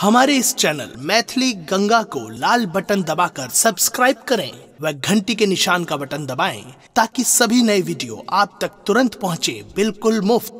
हमारे इस चैनल मैथिली गंगा को लाल बटन दबाकर सब्सक्राइब करें व घंटी के निशान का बटन दबाएं ताकि सभी नए वीडियो आप तक तुरंत पहुंचे बिल्कुल मुफ्त।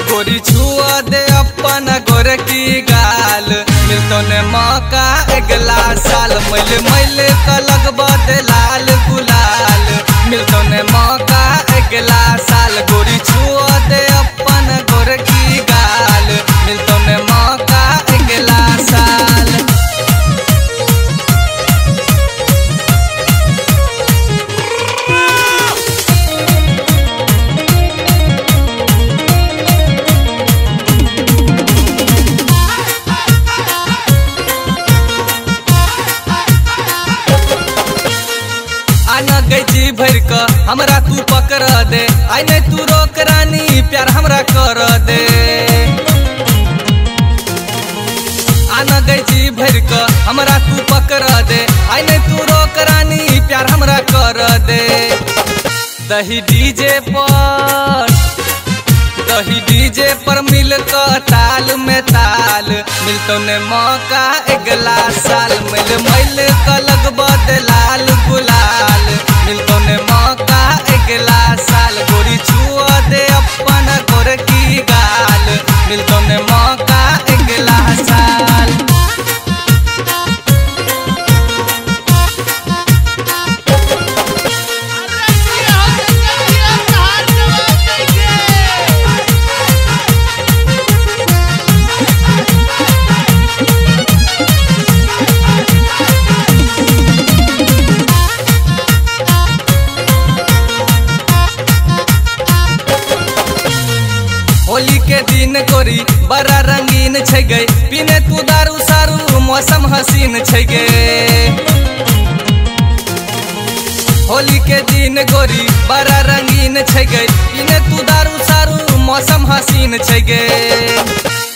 गोरी छुआ दे अपन गोरकी गाल, मिलतो ने मौका अगला साल। मैल मैल क लगबो दे लाल गुलाल, मिलतो ने मौका अगला साल। गोरी छुआ दे अपन गोरकी गाल, मिलतो ने मौका अगला साल। जी भर क हमरा तू पकड़ दे, आई नहीं तू रोक रानी प्यार हमरा कर दे। आना गई जी भर क हमरा तू पकड़ दे, आई नहीं तू रोक रानी प्यार हमरा कर दे। दही डीजे पर, दही डीजे पर मिल क ताल में ताल, मिलतो ने मौका अगला साल। मिल मिल क लगबो दे लाल गुलाल, मिलतो ने मौका अगला साल। गोरी छुआ दे अपन गोरकी गाल, मिलतो ने मौका अगला साल। होली के दिन गोरी बड़ा रंगीन छै गे, पीने तू दारू सारू मौसम हसीन छै गे। होली के दिन गोरी बड़ा रंगीन छै गे, पीने तू दारू सारू मौसम हसीन छै गे।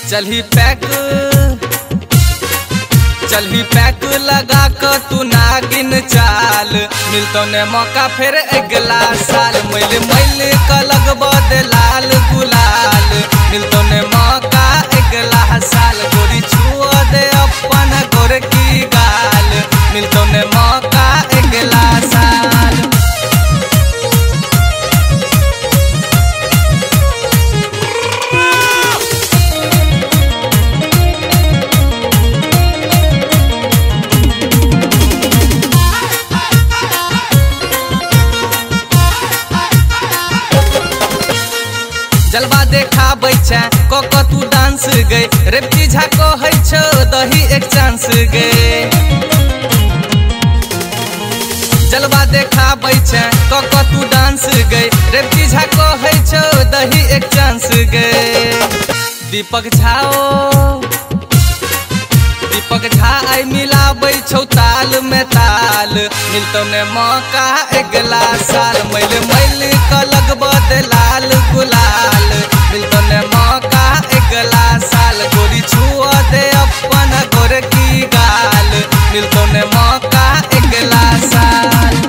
चलही पैक, चलही पैक लगा क तू नागिन चाल, मिलतो ने मौका फिर अगला साल। मैल मैल क लगबो दे लाल गुलाल, मिलतो ने मौका अगला साल। गोरी छुआ दे अपन गोरकी गाल, मिलतो ने मौका अगला साल। जलवा देखाबै छै क क तू डांस गे, रेवती झा कहै छौ दही एक चांस गे। जलवा देखाबै छै क क तू डांस गे, रेवती झा कहै छौ दही एक चांस गे। दीपक झा ओ, दीपक झा आई मिलाबै छौ ताल में ताल, मिलतो ने मौका अगला साल। मैल मैल क लगबो दे लाल गुलाल, मिलतो ने मौका अगला साल। गोरी छुआ दे अपन गोरकी गाल, मिलतो ने मौका अगला साल।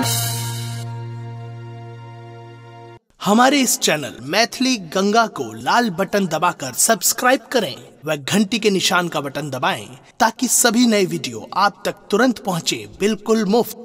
हमारे इस चैनल मैथिली गंगा को लाल बटन दबाकर सब्सक्राइब करें व घंटी के निशान का बटन दबाएं ताकि सभी नए वीडियो आप तक तुरंत पहुंचे बिल्कुल मुफ्त।